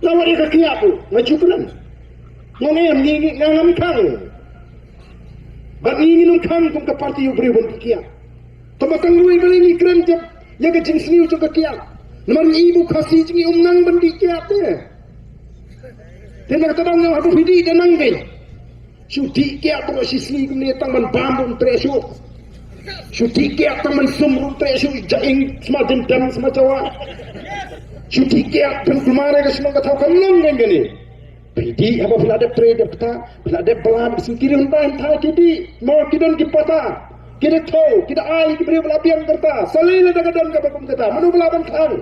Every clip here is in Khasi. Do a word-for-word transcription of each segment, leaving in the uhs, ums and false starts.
Wat ïa ka kiad ruh nga ju kren. Nga ong em, ngi, ngi, nga ngam khang. Bad ngi ngin ym khang kum ka party u briew ban kiad. Tang ba tang ruh balei ngi kren jop ïa ka jingsniew jong ka kiad? Namar ngi i ba u Khasi jong ngi um nang ban dih kiad te. Te na kata daw nga ong haba phi dih da nang kein. Shu dih kiad baroh shi sngi kumne, tang ban bam ruh ym treh shuh. Shu dih kiad tang ban sum ruh ym treh shuh, ja ing sma jyndan sma jawa. Shu dih kiad ban kulmar ïa ka shnong ka thaw, kam long kein kane. Phi dih haba phi la dep trei dep kta, phi la dep bylla, sngewthuh, hynrei hynrei ki dih, mo, ki don ki pata, ki da thew, ki da ai ki briew ba la biang ka rta, sa lei lada ka don kaba kum kata, mano ba lah ban khang?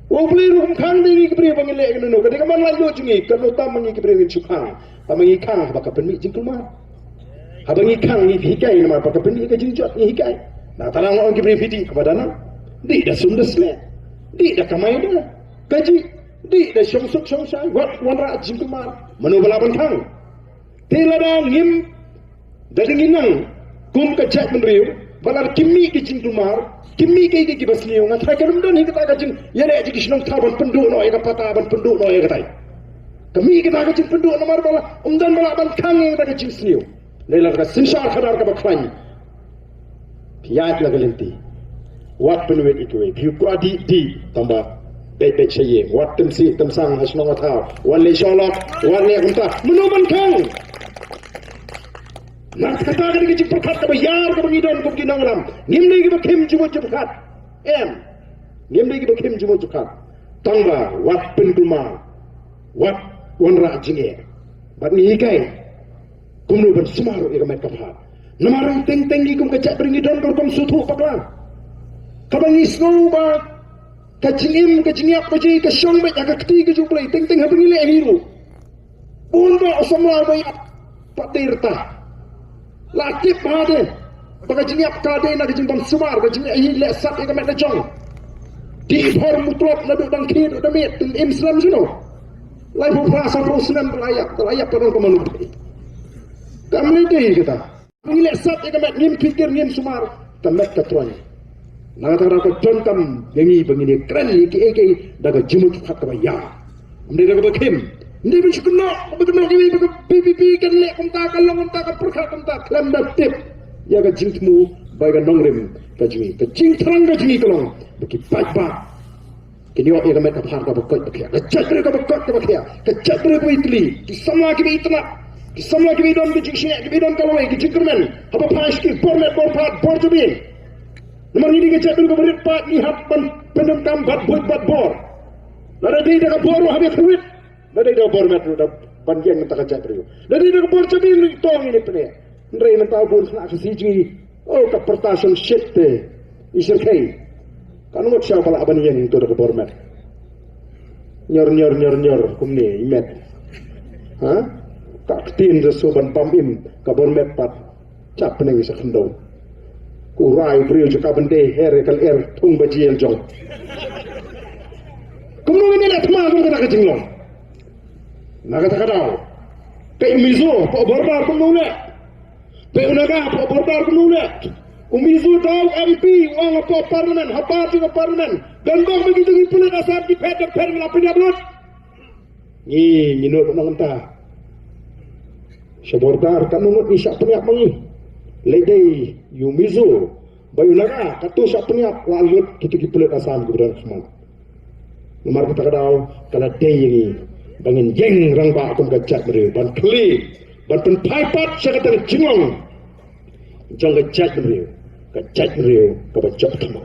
U Blei ruh um khang. Dei ngi ki briew ba ngin leh kano kano, ka dei ka mon laitluid jong ngi. Kano tam ma ngi ki briew ngin shu khang? Tang ma ngi khang haba ka pynmih jingkulmar. Haba ngi khang ngi hikai, namar ba ka pynmih ka jingjot ngi hikai. Na tang nga ong ki briew phi dih kaba da nang, dih da sum da sle, dih da kamai da kajih, dih da shong suk shong shai, wat wanrah jingkulmar. Mano ba lah ban khang? Te lada ngim, da dang ngi nang kum ka jaitbynriew, ba lada kim mih ki jingkulmar, kim mih ki, ki, kiba sniew, nga tharai kan ym don hi kata ka jingïaleh jong ki shnong thaw ban pynduh noh ïa ka pata, ban pynduh noh ïa katai. Ka mih kata ka jingpynduh namar ba la ym don ba lah ban khang ïa kata ka jingsniew. Lei la ka synshar khadar kaba khlaiñ. Phi ïaid la ka lynti. Wat pynwit ïa kiwei. Phi kwah dih dih, tang ba beit beit sha ïing. Wat tymsi tymsang ha shnong ha thaw. Wat leh sholok, wat leh kumta. Mano ban khang? Na kata ka dei ka jingpyrkhat kaba ïar kaba ngi don kum ki nongïalam. Ngim dei kiba khim jingmut jingpyrkhat. Em. Ngim dei kiba khim jingmut jingpyrkhat. Tang ba wat pynkulmar, wat wanrah jingeh. Bad ngi hikai kumno ban sumar ïa ka met ka phad. Namar teng teng ngi kum ka jaitbynriew ngi don ka rukom sngewthuh bakla. Kaba ngi sngew ba ka jingim, ka jingïap, ka jingïap ka shong beit ha ka kti ka jong U Blei, teng teng haba ngi leh hi ruh. Bun ba u samla ba ïap pat dei rta. La tip ha de ba ka jingïap ka dei na ka jingbym sumar, ka jingïap hi leh sat ïa ka met la jong. Dih bhor mutlop naduh dang khie duh da miet, im slem shuh no. Laiphew phra, sawphew snem la ïap, la ïap ka dong ka manu. Kam lei dei kata. Ngi leh sat ïa ka met, ngim phikir, ngim sumar, ka met ka troiñ. Na kata ka daw ka donkam ïa ngi ba ngin ïa kren ïa kiei kiei da ka jingmut jingpyrkhat kaba ïar. Ym dei da kaba khim. Ym dei ban shu kynnoh, kaba kynnoh kiwei ba ka P P P kan leh kumta, kan long kumta, kan pyrkhat kumta, khlem da tip ïa ka jingthmu bad ka nongrim ka jong ngi. Ka jingthrang ka jong ngi ka long ba ki paidbah kin ïoh ïa ka met ka phad kaba koit ba khiah, ka jaitbynriew kaba koit kaba khiah, ka jaitbynriew kaba itylli, ki samla kiba itynnad, ki samla kiba don ka jingshaniah, kiba don ka lawei, ka jingkyrmen, haba phai sha ki bor met bor phad bor jabieng. Namar ngi dei ka jaitbynriew kaba rit paid, ngi hap ban pyndonkam bad buit bad bor. Lada dei da ka bor ruh hap ïa khwit, lada dei da ka bor met ruh da ban ïeng mynta ka jaitbynriew. Lada dei da ka bor jabieng ruh to ngin ïa pyneh. Hynrei mynta u bun khynnah Khasi jong ngi, oh, ka pyrta shongshit te i shyrkhei. Ka ngut sha ba lah ban ïeng to da ka bor met. Nyor nyor nyor nyor kumne i met. Ha? Ka ktien da shu ban bam im, ka bor met pat. Chap pyneng sha khyndew. Ku rai briew jaka ban dei her ka lyer thung ba jiel jong. Kumno ngin leh thma kum kata ka jinglong? Na kata ka daw, ka i Mizo hapoh border kumno leh? Peit u Naga hapoh border kumno leh? U Mizo daw M P, u ong hapoh parliament, haba jong ka parliament, don bok ba kito ki pulit Assam ki phet, don phet, ngi la pynïap lut. Ngi, ngi nud nangta. Sha border katno ngut ngi shah pynïap ma ngi. Lei dei u Mizo bad u Naga katto shah pynïap la lut kito ki pulit Assam kiba don khmat. Namar kata ka daw ka la dei ïa ngi ba ngin ïeng rangbah kum ka jaitbynriew ban khlieh, ban pynphai pat sha kata ka jinglong jong ka jaitbynriew, ka jaitbynriew kaba jop thma,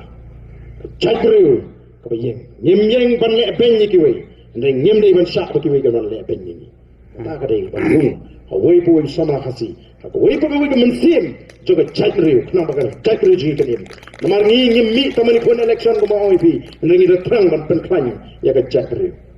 ka jaitbynriew kaba ïeng. Ngim ïeng ban leh beiñ ïa kiwei, hynrei ngim dei ban shah ba kiwei kin wan leh beiñ ïa ngi. Kata ka dei ban rung ha uwei pa uwei u samla Khasi, ha kawei pa kawei ka mynsiem jong ka jaitbynriew, khnang ba ka jaitbynriew jong ngi kan im. Namar ngi ngim mih tang ban ïakhun election kumba ong ïa phi, hynrei ngi da thrang ban pynkhlaiñ ïa ka jaitbynriew.